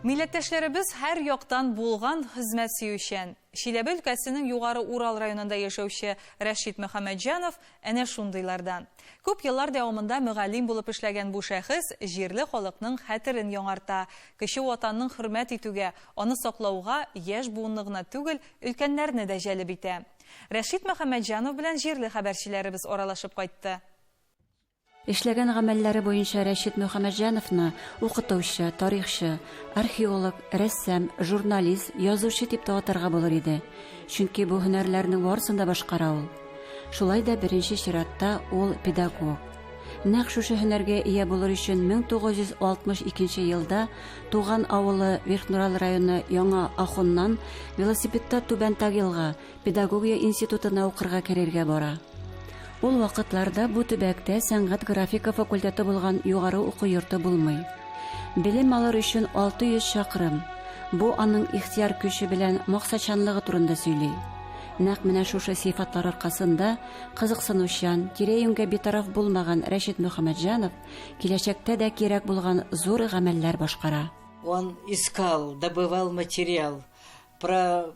Милләттәшләребез һәр яктан булган, хезмәт сөючән. Чиләбе өлкәсенең Югары Урал районында яшәүче Рәшит Мөхәммәтҗанов әнә шундыйлардан. Күп еллар дәвамында мөгаллим булып эшләгән бу шәхес җирле халыкның хәтерен яңарта, кече ватанның хөрмәт итүгә, аны саклауга яшь буынны гына түгел, өлкәннәрне дә җәлеп итә. Рәшит Мөхәммәтҗанов белән җирле хәбәрчеләребез аралашып кайтты. Эшләгән гамәлләре буенча Рәшит Мөхәммәтҗановны укытучы, тарихчы, археолог, рәссам, журналист, язучы дип тә атарга булыр иде. Чөнки бу һөнәрләрнең барысын да башкара ул. Шулай да беренче чиратта ул педагог. Нәкъ шушы һөнәргә ия булыр өчен 1962 елда туган авылы Верхнурал районы Яңа Ахуннан велосипедта Түбән Тагилга, Педагогия институтына укырга керергә бара. Ул вакытларда бу төбәктә сәнгать-графика факультеты булган югары уку йорты булмый. Белем алыр өчен 600 чакрым. Бу аның ихтыяр көче белән максатчанлыгы турында сөйли. Нәкъ менә шушы сыйфатлар аркасында кызыксынучан, тирә-юньгә битараф булмаган Рәшит Мөхәммәтҗанов киләчәктә дә кирәк булган зур гамәлләр башкара. Он искал, добывал материал про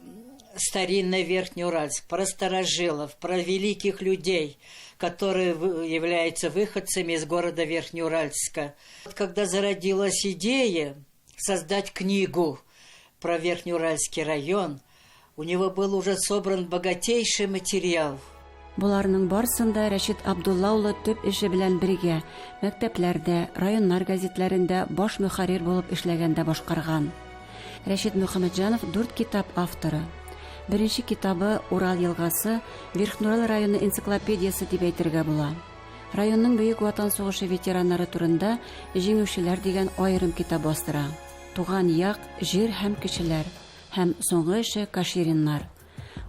старинный Верхнеуральск, про старожилов, про великих людей, которые являются выходцами из города Верхнеуральска. Когда зародилась идея создать книгу про Верхнеуральский район, у него был уже собран богатейший материал. Боларның барысын да Рәшит Абдулла улы төп эше белән бергә, мәктәпләрдә, районнар гәзитләрендә баш мөхәррир булып эшләгәндә башкарган. Рәшит Мөхәммәтҗанов дүрт китап авторы. Беренче китабы Урал елгасы, Верхнурал районы энциклопедиясе дип әйтергә була. Районның Бөек Ватан сугышы ветераннары турында Җиңүчеләр дигән аерым китап бастыра. Туган як, җир һәм кешеләр һәм соңгы эше Кашириннар.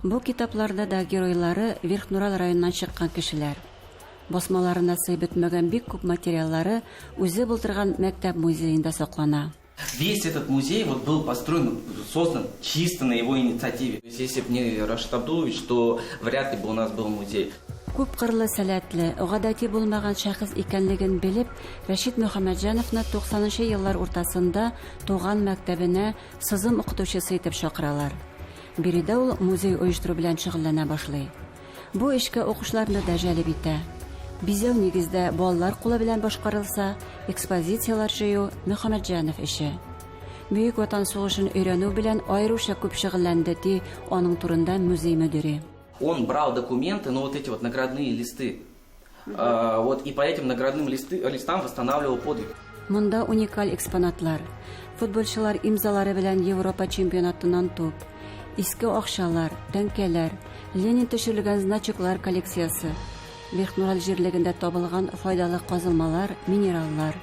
Бу китапларда да геройлары Верхнурал районыннан чыккан кешеләр. Басмаларына сыеп бетмәгән бик күп материаллары үзе булдырган мәктәп музеенда саклана. Весь этот музей вот был построен, создан чисто на его инициативе. То есть, если бы не Рашид Абдулович, то вряд ли бы у нас был музей. Күпкырлы сәләтле, гадәти булмаган шәхес икәнлеген белеп, Рәшит Мөхәммәтҗановны 90 нчы еллар уртасында туган мәктәбенә сызым укытучысы итеп чакыралар. Биредә ул музей оештыру белән шөгыльләнә башлый. Бу эшкә укучыларны да җәлеп итә. Бизәү нигездә балалар кулы белән башкарылса, экспозицияләр җыю, Мөхәммәтҗанов эше. Бөек Ватан сугышын өйрәнү белән аеруча күп шөгыльләнде, ди аның турында музей мөдире. Он брал документы, ну вот эти вот наградные листы, вот и по этим наградным листы, листам восстанавливал подвиг. Монда уникаль экспонатлар, футболчылар имзалары белән Европа чемпионатыннан туп, иске акчалар, тәңкәләр, Ленин төшерелгән значоклар коллекциясе, Верхнураль җирлегендә табылган файдалы казылмалар, минераллар,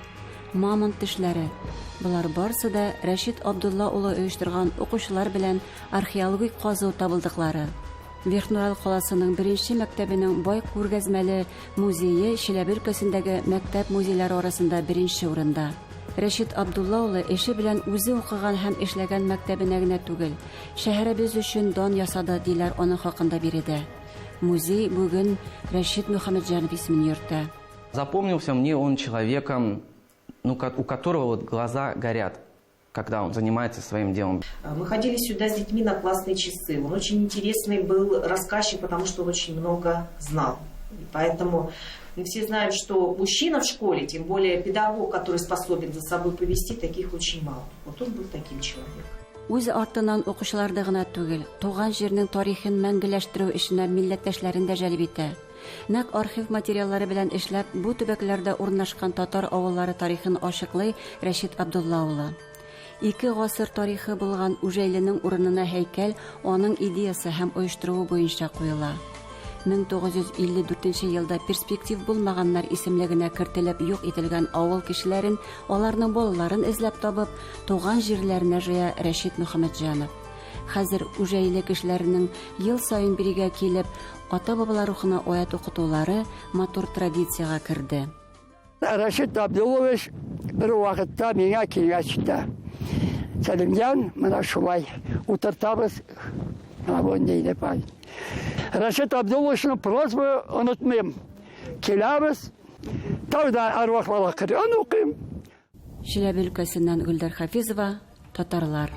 мамонт тешләре. Болар барсы да Рәшит Абдулла улы оештырган укучылар белән археологик казу табылдыклары. Верхнурал каласының беренче мәктәбенең бай күргәзмәле музее Чиләбе өлкәсендәге мәктәп музейлары арасында беренче урында. Рәшит Абдулла улы эше белән үзе укыган һәм эшләгән мәктәбенә генә түгел, шәһәребез өчен дан ясады, диләр аның хакында биредә. Музей бүген Рәшит Мөхәммәтҗанов исемен йөртә. Запомнился мне он человеком, ну, у которого вот глаза горят когда он занимается своим делом. Мы ходили сюда с детьми на классные часы. Он очень интересный был рассказчик, потому что он очень много знал. И поэтому мы все знаем, что мужчина в школе, тем более педагог, который способен за собой повести, таких очень мало. Вот он был таким человеком. Үз артыннан укучыларны гына түгел, туган җирнең тарихын мәңгеләштерү эшенә милләттәшләрен дә җәлеп итә. Нәкъ архив материаллары белән эшләп, бу төбәкләрдә урнашкан татар авыллары тарихын ачыклый Рәшит Абдулла улы. Ике гасыр тарихы булган Үҗәйленең урынына һәйкәл аның идеясе һәм оештыруы буенча куела. 1954 елда перспектив булмаганнар исемлегенә кертелеп юк ителгән авыл кешеләрен, аларның балаларын эзләп табып, туган җирләренә җыя Рәшит Мөхәммәтҗанов. Хәзер Үҗәйле кешеләренең ел саен бирегә килеп, Ата-бабалар рухына аять укытулары матур традициягә керде. Рәшит Абдуллович бер вакытта миңа киңәш итә. Сәлимҗан, менә шулай утыртабыз. Менә бу нинди пай. Рәшит Абдулловичның просьбы онытмыйм. Киләбез, тәүдә әрвахларга Коръән укыйм. Чиләбе өлкәсеннән Гөлдәр Хафизова, татарлар.